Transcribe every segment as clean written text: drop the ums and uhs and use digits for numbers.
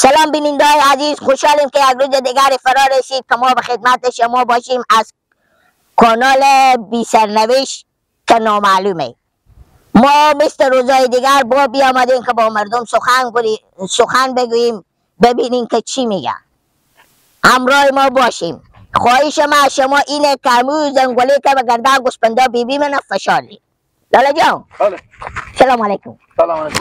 سلام بیننده های عزیز، خوشحالیم که یک روز دیگر فرا رسید که ما به خدمت شما باشیم از کانال بی سرنوشت که نامعلومه. ما مثل روزهای دیگر با بیامدیم که با مردم سخن بگوییم، ببینیم که چی میگن. همراه ما باشیم. خواهش ما از شما اینه که امروز زنگوله که به گردن گوسپندا بیبی من فشار دید. لالا جان، سلام علیکم. سلام علیکم.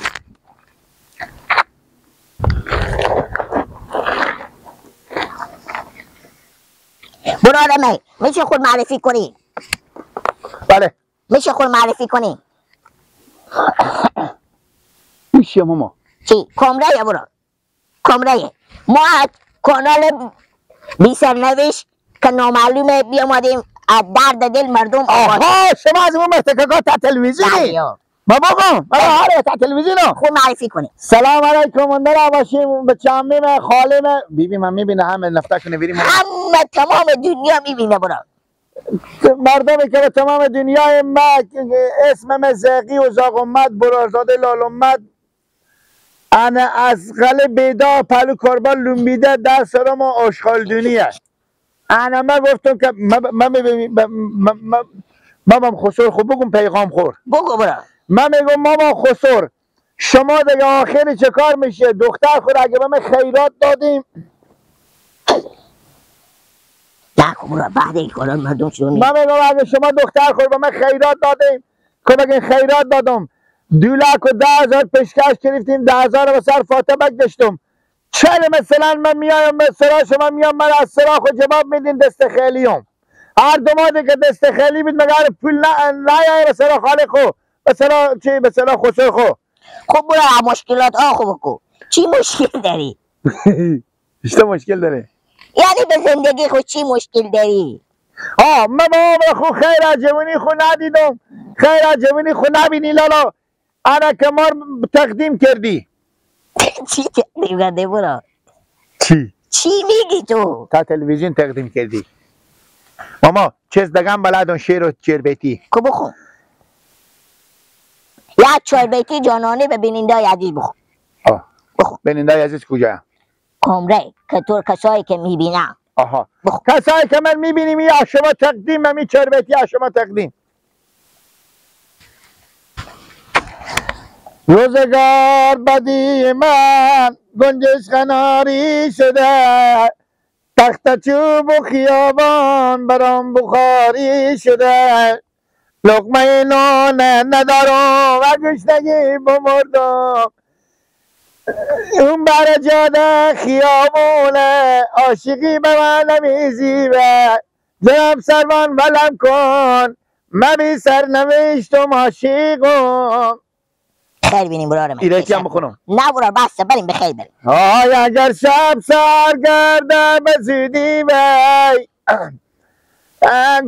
برادر من، میشه خود معرفی کنی؟ بله. میشه خود معرفی کنی؟ میشه ماما. چی؟ کمره برو. کمره. ما از کانال بی سرنوشت که نامعلومه بیامدیم از درد دل مردم آغاز. آها، شما از اون مرتکاکات تا تلویزیونی؟ ما بابا، آره تا تلویزیونو. خود معرفی کنی. سلام علیکم، اندرا باشیم به چامیم خالیم بیبی من میبینه همه نفتاش نویریم همه تمام دنیا میبینه برو. مردمی که به تمام دنیای ما اسم مزاقی و زاغمت برارزاده لالومت انا از غل بیدا پلو کربال لومبیده در سرم و آشخالدونیه. انا ما گفتم که ما خسر خوب بگم پیغام خور بگو برو. من میگم ماما خسر شما دیگه آخری چه کار میشه؟ دختر خود اگه به من خیرات دادیم نه برو بعد این کارا مردم شروع من میگم اگه شما دختر خود به من خیرات دادیم که بگین خیرات دادم 2,10,000 پیشکش گرفتیم، 10,000 به سر فاطمه داشتم. چرا مثلا من میایم مثلا شما میام من از سرا خود جواب میدین دست خیلیم هر دو ماده که دست خیلی بید مگر پول نه نیای به سرا خاله خو مثلا چی مثلا خسر خو. خب برو مشکلات آخو بکو. چی مشکل داری؟ چه مشکل داری؟ یعنی به زندگی خود چی مشکل داری؟ آه من بابا خو خیر از جوانی خو ندیدم، خیر از جوانی خو نبینی لالا. انا کمار تقدیم کردی. چی تقدیم کردی برو؟ چی؟ چی میگی تو؟ تا تلویزیون تقدیم کردی. ماما چیز دگم بلدون شعر و چربیتی. کو بخون. یا چربیتی جانانه به بیننده عزیز بخون. آه بخون. بیننده عزیز کجا؟ کمره که تو کسایی که میبینم. آها کسایی که من میبینیم یا شما تقدیم می چربیتی یا شما تقدیم. روزگار بدی من گنجش قناری شده، تخت چوب و خیابان برام بخاری شده، لقمه نان ندارم و گشنگی بمردم، اون بر جاده خیابونه عاشقی به من نمیزیبه، جناب سروان ولم کن من بی سرنوشتم عاشقم. خیر بینیم برار من. ایرکی هم بخونم. نه برار بسته بریم به خیر بریم. آی اگر شب سرگرده به زودی بی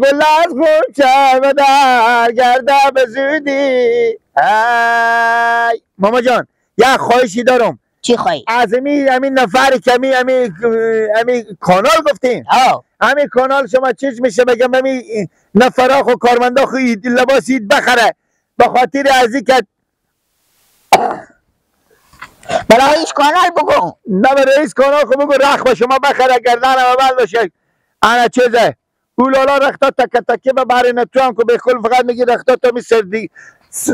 گل از غنچه به در گرده به زودی. ای ماما جان یه خواهشی دارم. چی خواهی؟ از همین نفر که همی کانال گفتین، همین کانال شما چیز میشه بگم همین نفرها خو کارمندا خو لباس عید بخره به خاطر از این که برای رئیس کانال بگو. نه به رئیس کانال خو بگو رخ به شما بخره گردن و بند باشه. انا چیزه او لالا رختا تکه تکه به برای تو هم که به کل فقط میگی رختا تو می سردی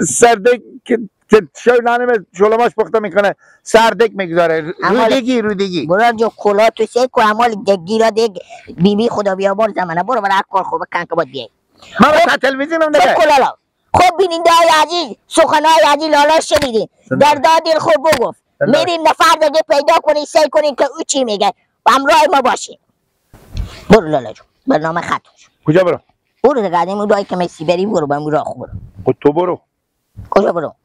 سردی که شو نانم شلماش پخته میکنه سردک میگذاره. رودگی رودگی برو جو کلا تو سه کو عمال دگی را دگ بی بی خدا بیامرز منه برو برای کار خوب کن که باید بیای. من تا تلویزیونم دیگه. خب خب بیننده های عزیز، سخنهای عزیز لالا شنیدین، در دل خود بگفت. میریم نفر دیگه پیدا کنیم سعی کنیم که او چی میگه همراه ما باشیم. برو لالا جون برنامه ختم شد. کجا برو؟ برو دیگه اون راهی که مسی بری برو به اون راه خو برو. خب تو برو. کجا برو؟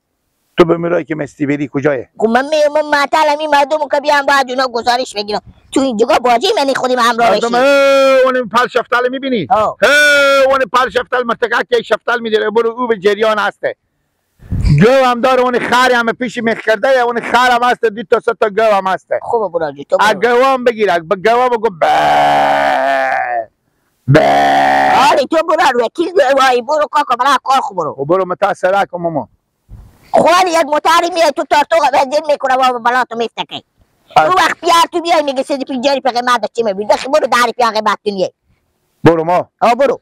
تو به راهی که مسی بری کجایه؟ خب من میام معطل همین مردم که بیان باید اونا گزارش بگیرم. تو اینجا باجی من خودم همراه بشیم. اون پل شفتال میبینی؟ اون پل شفتال مرتکه که شفتال میداره برو او به جریان هسته. گو هم داره اون خر هم پیش میخ کرده اون خر هم هسته دو تا سه تا گو هم هسته. خوبه برو جو تو برو. گو هم بگیر گو هم بگو به آره تو برو وکیل وای برو کاکا برو کار خو برو. برو متاثر کن ماما. خواهی یک موتری میاد تو تارتو بنزین میکنه و بلا تو میفتکه. اون وقت پیار تو بیای میگه 150 روپیه قیمت چی میبینی؟ دخی برو 10 روپیه قیمت تو برو ما. برو.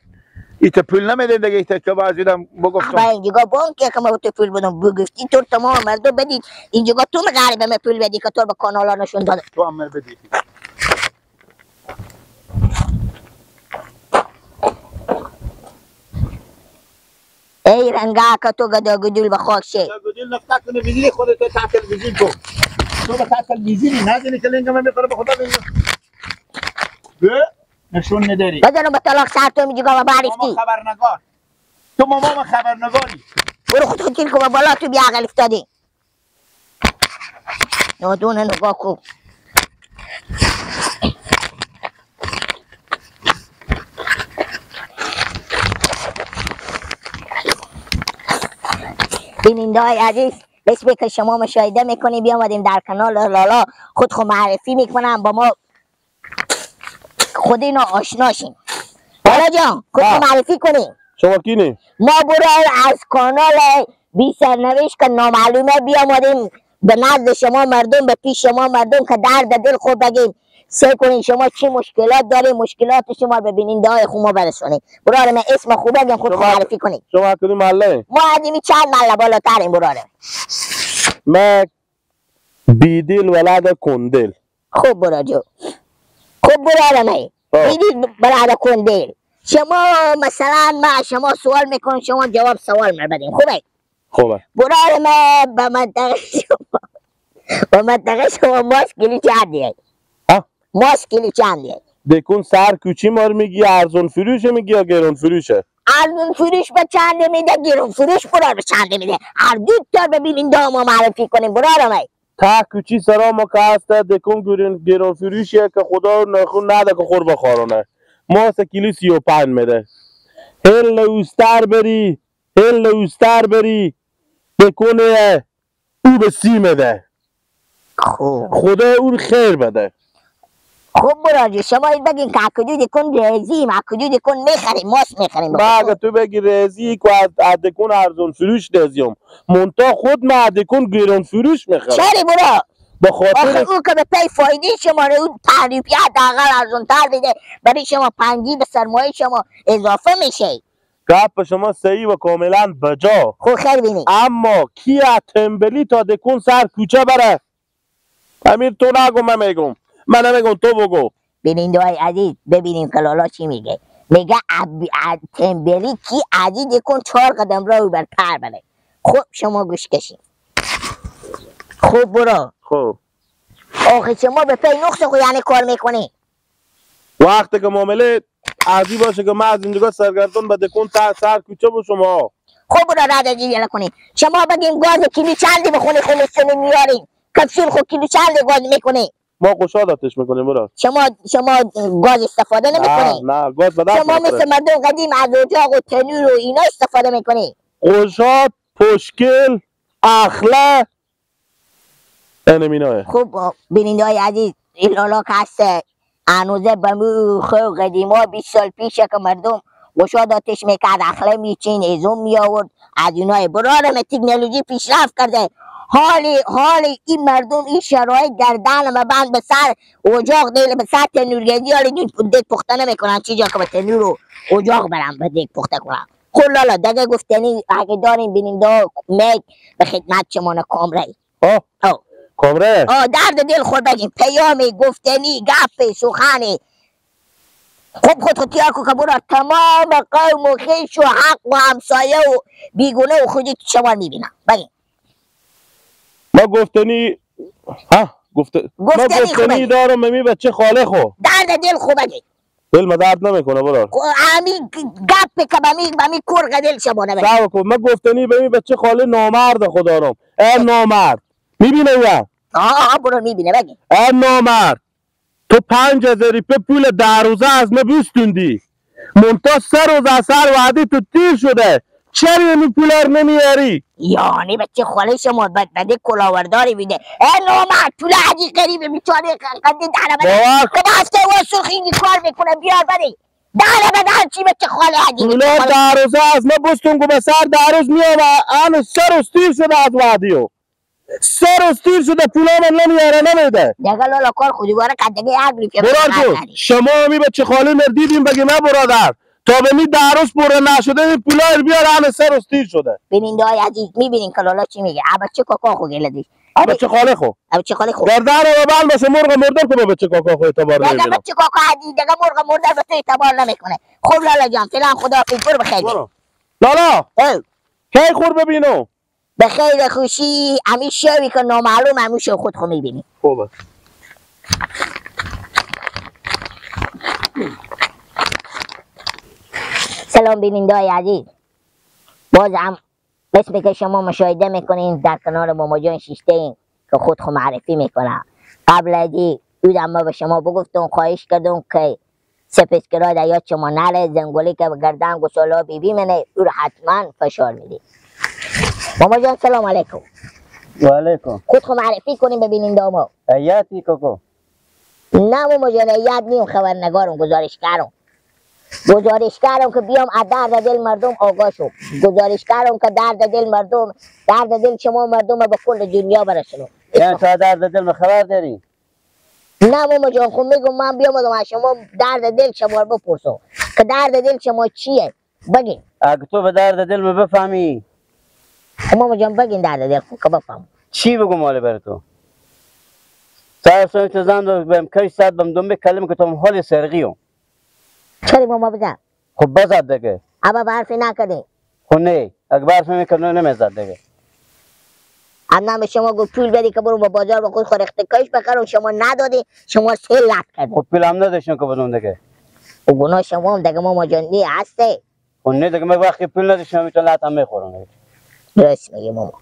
ایت پول نمیده دیگه ایت که بازیدم بگفتم. آبا اینجا بانک که ما تو پول بدم بگفتی تو تمام مردم بدید اینجا تو مغاری به من پول بدی که تو به کانالا نشون داده. تو هم بدی. ای رنگا که تو گدا گدول به خاک شی. گدول نفتا کنه ویزی خودت تا تلویزیون کو. تو به تلویزیونی نزنی که لنگ من میخوره به خدا بگو. نشون نداری. بزنم به طلاق سر تو میگه و معرفتی. خبرنگار. تو ماما خبرنگاری. برو خود خود کو بالا تو بیا عقل افتادی. نادون نگاه کو. بیننده‌های عزیز مثل که شما مشاهده میکنید بیامدیم در کانال لالا خود خود معرفی میکنم با ما خود اینا آشنا شیم. لالا جان خود معرفی کنیم. شما کینی؟ ما برای از کانال بی سرنوشت که نامعلومه بیامدیم به نزد شما مردم به پیش شما مردم که درد دل خود بگیم سعی کنین شما چی مشکلات داریم مشکلات شما به بیننده های خود ما برسونیم. برادر من اسم خوب بگم خود معرفی کنیم. شما کدوم محله؟ ما قدیمی چند محله بالاتریم برادر. من بیدل ولد کندل. خوب برادر. خوب برادر من بیدل ولد کندل. شما مثلا ما شما سوال میکنم شما جواب سوال من بدین. خوبه؟ خوبه. برادر من به منطقه شما به منطقه شما ماست کیلو چند؟ ماست کیلو چنده؟ دکون سر کوچی مار میگی ارزون فروشه میگی یا گرون فروشه؟ ارزون فروش به چنده میده گرون فروش برار به چنده میده هر دو تا ببینیم ما معرفی کنیم برار می تا کوچی سرا ما که هسته دکون گرون فروشیه که خدا نخون نده که خور بخارونه ماست کیلو 35 میده هل اوستر بری هل اوستر بری دکون او به 30 میده خدا اون خیر بده. خب براجی شما این بگین که کجا کن رزیم کجا کن میخریم ماست میخریم. اگه تو بگی رزی که از دکون ارزون فروش رزیم منتها خود ما از دکون گرون فروش میخرم. چرا برا؟ به خاطر آخه او که به پی فایده شما رو اون تعریفی حداقل ارزون تر بده برای شما پنجی به سرمایه شما اضافه میشه. گپ شما صحیح و کاملا بجا. خب خیر بینی. اما کی از تنبلی تا دکون سر کوچه بره؟ امیر تو نگو من میگم. من نمیگم تو بگو. بیننده های عزیز ببینیم که لالا چی میگه. میگه تنبلی کی عزیز کن 4 قدم راه بر پر بره. خب شما گوش کشین. خب برو. خب آخه شما به پی نقص خو یعنی کار میکنی. وقتی که معامله عزیز باشه که من از اینجا سرگردون به دکون تا سر کوچه با شما. خب برو رد از یلا کنی. شما بگیم گاز کیلو چندی به خونه خودتون میارین؟ کپسول خود کیلو چند گاز میکنی؟ ما قشاد آتش میکنیم برا. شما گاز استفاده نمیکنی؟ نه گاز به دست شما مثل مردم قدیم از اجاق و تنور و اینا استفاده میکنی؟ قشاد، پشکل، اخله اینه. خب بیننده های عزیز این لالا که هست هنوزه به مو خو قدیما 20 سال پیشه که مردم قشاد آتش میکرد اخله میچین ایزون می آورد از اینای برارم تکنولوژی پیشرفت کرده. حالی این مردم این شرایط گردن و بند به سر اجاق دیل به سر تنورگردی حالی دیگ پخته نمیکنن چی جا که به تنور و اجاق برم به دیگ پخته کنن. خب لالا دیگه گفتنی اگه داریم بیننده میگ به خدمت شما کامره. کامره؟ درد دل خود بگیم پیامی گفتنی گپ سخنی. خب خود خود تیار که برو تمام قوم و خویش و حق و همسایه و بیگونه و خودی شما میبینم بگیم. ما گفتنی ها ما گفتنی دارم می بچه خاله خو درد دل خو بگی. دل ما درد نمیکنه برار. همین گپ که بمی کرغ دل شما نبگی. ما گفتنی به می بچه خاله نامرد خدا ای نامرد میبینه یا؟ آه برو میبینه بگی. ای نامرد تو 5000 روپیه پول 10 روزه از ما بستوندی منتها 3 روز از سر وعده تو تیر شده چرا این پول رو نمیاری؟ یعنی بچه خاله شما بده کلاورداری بیده. ای نامرد پول عجیب غریبه بیچاره قدی دهنه بده که هفته و سرخینی کار میکنه بیار بده دهنه بده چی بچه خاله عجیب پول 10 روزه از ما بستون گو به سر 10 روز میام الان 3 روز تیر شده از وعده. سر استیر شده پولا من نمیاره نمیده دیگه لالا کار خود دوباره کد دیگه یک روپیه برادر شما می بچه خالی مر دیدیم بگی نه برادر تا به می 10 روز پر نشده می پولا بیار همه سر استیر شده. بیننده های عزیز میبینین که لالا چی میگه. ابا چه کاکا خو گله دیش ابا چه خاله خو ابا چه خاله خو گردن رو بند باشه مرغ مردار که با بچه کاکا خو اعتبار نمیکنه. دیگه بچه کاکا عزیز دیگه مرغ مردار به تو اعتبار نمیکنه. خب لالا جان فعلا خداحافظ برو بخیر. لالا کی خور ببینو به خیر خوشی همی شوی که نامعلوم همی شو خود خو میبینی. خوبه. سلام بیننده های عزیز، باز هم قسمی که شما مشاهده میکنین در کنار ماما جان شیشته این که خود خو معرفی میکنه. قبل از این ما به شما بگفتم خواهش کردم که subscribe در یاد شما نره، زنگولی که گردن گسالا بیبی منه او رو حتما فشار میدید. ماما جان سلام علیکم. و علیکم. خود خو معرفی کنیم ببینیم ما. ایاتی کوکو. نه ماما جان ایات نیم، خبرنگارم، گزارشگرم. گزارشگرم که بیام از درد دل مردم آگاه شم. گزارشگرم که درد دل مردم، درد دل شما مردم به کل دنیا برسونم. یعنی تو درد دل خبر داری؟ نه ماما جان خب میگم من بیام از شما درد دل شما رو بپرسم که درد دل شما چیه؟ بگین. اگه تو به درد دل ما بفهمی. ماما جان بگین درد دل خود که بفهم. چی بگم مال بر تو؟ صاحب تو زن بهم کش صد بهم دم بکلم که تو حال سرقیو. چرا ماما بزن؟ خب بزد دیگه. ابا برفی نکردی. خب نه اگه برفی میکرد نمیزد دیگه. اما شما گفت پول بدی که برو با بازار با خود خورخت کش بخرم، شما ندادی، شما سه لط کردی. خب پول هم نداشتم که بدم دیگه. و گناه شما هم دیگه ماما جان نی هسته. خب نه دیگه من وقتی پول نداشتم میتونم لط هم میخورم دیگه. درست میگه ماما.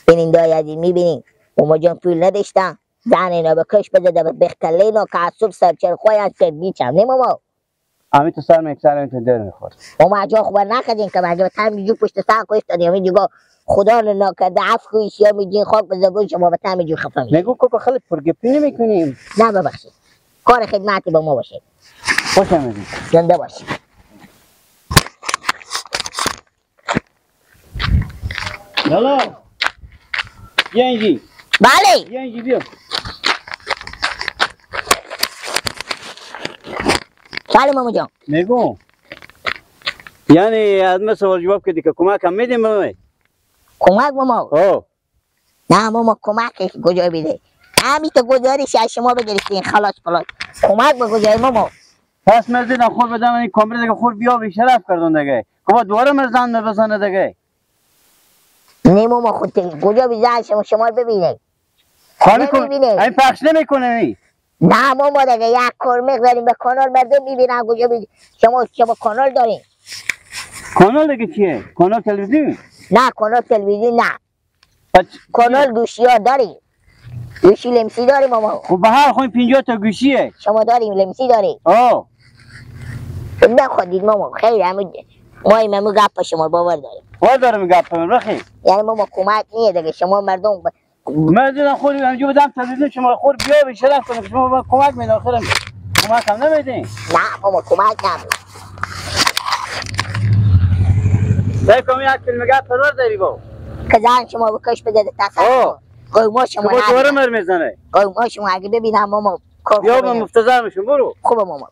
ببینین دای عزیز میبینین ماما جان پول نداشتن، زن اینا به کش بزده به بختله اینا که از صبح سرچرخوی از سر بیچم نه ماما. همین تو سر میکسر این تو در میخورد. ماما اجا خوبه نکردین که مگه تم جو پشت سر کشت دادیم همین جگاه خدا رو ناکرده عفو کنید یا میگین خاک به زبون شما به تم جو خفه میشید. میگو کوکو خیلی پرگپی نمیکنیم. نه ببخشید کار خدمتی با ما باشه. خوش آمدید. زنده باشید. لالا بیا اینجی. بله بیا اینجی بیا. بله ماما جان. میگم یعنی از من سوال جواب کردی که کمک هم میدیم به من؟ کمک ماما؟ آه نه ماما کمک کجا بیده؟ همین تو گزارش از شما بگرفتین خلاص خلاص کمک به کجای ماما؟ پس من دیدم خور بدم این کامره دیگه خور بیا بی شرف کردن دیگه که دوباره من زن بزنه دیگه. نه ماما خود کجا بیزن شما رو ببینه. نمیبینه. این پخش نمیکنه می. نه ماما دیگه یک کرمق داریم به کانال مردم میبینن کجا بی شما کانال دارین. کانال دیگه چیه؟ کانال تلویزیون؟ نه کانال تلویزیون نه. کانال گوشی ها داریم. گوشی لمسی داریم ماما. خب به هر خود 50 تا گوشیه. شما داریم لمسی داریم. آه. نه خودید ماما خیلی همون ما این گپ شما باور داریم. باور دارم گپ من رخی. یعنی ماما کمک نیه دیگه شما مردم من دیدم خود اینجا بدم تلویزیون شما خور بیا به شرف کنه شما با کمک میدین آخرم کمک هم نمیدین. نه ماما کمک نمیدین. سعی کن یک کلمه گپ پرور داری با که زن شما بکش بده تصور قوما شما دوباره مر میزنه قوما شما اگه ببینم ماما یا من مفتزر میشم برو. خوبه ماما.